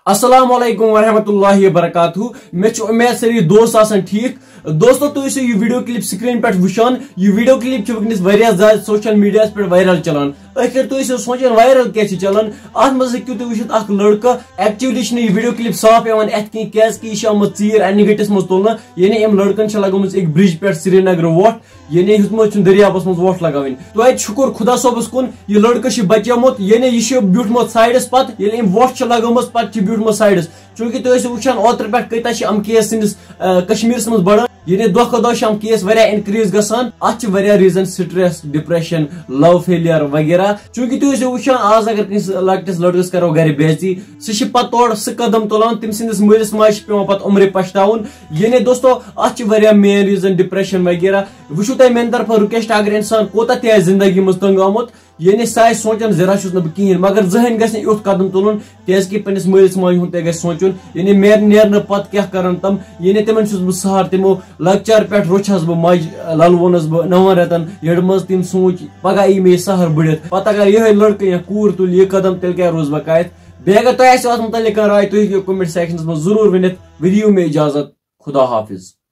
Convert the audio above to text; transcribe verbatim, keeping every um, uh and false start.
السلام علیکم ورحمۃ اللہ وبرکاتہ۔ مےٚ چھُ اُمید سٲری دوست آسن ٹھیٖک۔ دوستو، تُہۍ ٲسِو یہِ ویڈیو کلپ سکرین پٮ۪ٹھ وٕچھان۔ یہِ ویڈیو کلپ چھِ وٕنکیٚنَس واریاہ زیادٕ سوشل میڈیاہَس پٮ۪ٹھ وائرل چلان۔ ٲخر تُہۍ ٲسِو سونٛچان، وائرل کیٛاہ چھِ چلان؟ اَتھ منٛز ہیٚکِو تُہۍ وٕچھِتھ اکھ لڑکہٕ، ایکچولی چھِنہٕ یہِ ویڈیو کلپ صاف یِوان اَتھِ کِہیٖنۍ، کیٛازِ کہِ یہِ چھِ آمٕژ ژیٖرۍ اَنہِ گٔٹِس منٛز تُلنہٕ۔ یعنی أمۍ لڑکن چھِ لگٲومٕژ أکۍ برج پٮ۪ٹھ سرینگر وۄٹھ، یعنی ہیوٚتمُت چھُنہٕ دٔریاوَس منٛز وۄٹھ لگاوٕنۍ۔ توتہِ شُکُر خۄدا صٲبَس کُن، یہِ لڑکہٕ چھُ بچیومُت، یعنی یہِ چھُ بیوٗٹھمُت سایڈَس پتہٕ۔ ییٚلہِ أمۍ وۄٹھ چھِ لگٲومٕژ، پتہٕ چھِ بیوٗٹھمُت سایڈَس۔ چوٗنٛکہِ تُہۍ ٲسِو وٕچھان اوترٕ پٮ۪ٹھ کۭتیٛاہ چھِ یِم کیس سٲنِس، آ، کشمیٖرَس منٛز بڑان۔ یعنی دۄہ کھۄتہٕ دۄہ چھِ یِم کیس واریاہ انکریز گژھان۔ اَتھ چھِ واریاہ ریٖزن، سٹریس، ڈپریشن، لو فیلیر وغیرہ۔ چوٗنٛکہِ تُہۍ ٲسِو وٕچھان، آز اگر کٲنٛسہِ لۄکٹِس لڑکس کرو گرِ بے عزتی، سُہ چھِ پتہٕ تورٕ سُہ قدم تُلان، تٔمۍ سٕنٛدِس مٲلِس ماجہِ چھِ پٮ۪وان پتہٕ عمرِ پچھتاوُن۔ یعنی دوستو، اَتھ چھِ واریاہ مین ریٖزن، ڈپریشن وغیرہ۔ وٕچھِو تُہۍ میانہِ طرفہٕ رِکویسٹ، اگر انسان کوٗتاہ تہِ آسہِ زندگی منٛز تنگ آمُت، یعنی سُہ آسہِ سونٛچان زِ رَچھُس نہٕ بہٕ کِہیٖنۍ، مگر زٕہٕنۍ گژھِ نہٕ یُتھ قدم تُلُن، کیٛازِکہِ پنٛنِس مٲلِس ماجہِ ہُنٛد تہِ گژھِ سونٛچُن۔ یعنی مےٚ نیرنہٕ پتہٕ کیٛاہ کرن تِم؟ یعنی تِمن چھُس بہٕ سہارٕ، تِمو لۄکچار پٮ۪ٹھ روٚچھس بہٕ ماجہِ، للوونس بہٕ نَوَن رٮ۪تن یٔڈ منٛز۔ تِم سونٛچ پگاہ یی مےٚ سہارٕ بٔڑِتھ، پتہٕ اگر یِہوٚے لڑکہٕ یا کوٗر تُلہِ یہِ قدم، تیٚلہِ کیٛاہ روزٕ بہٕ کتہِ؟ بیٚیہِ اگر تۄہہِ آسِوٕ اتھ مُتعلق کانٛہہ راے، تُہۍ ہیٚکِو comment sectionس منٛز ضروٗر ؤنِتھ۔ وۄنۍ دِیِو مےٚ اجازت، خدا حافظ۔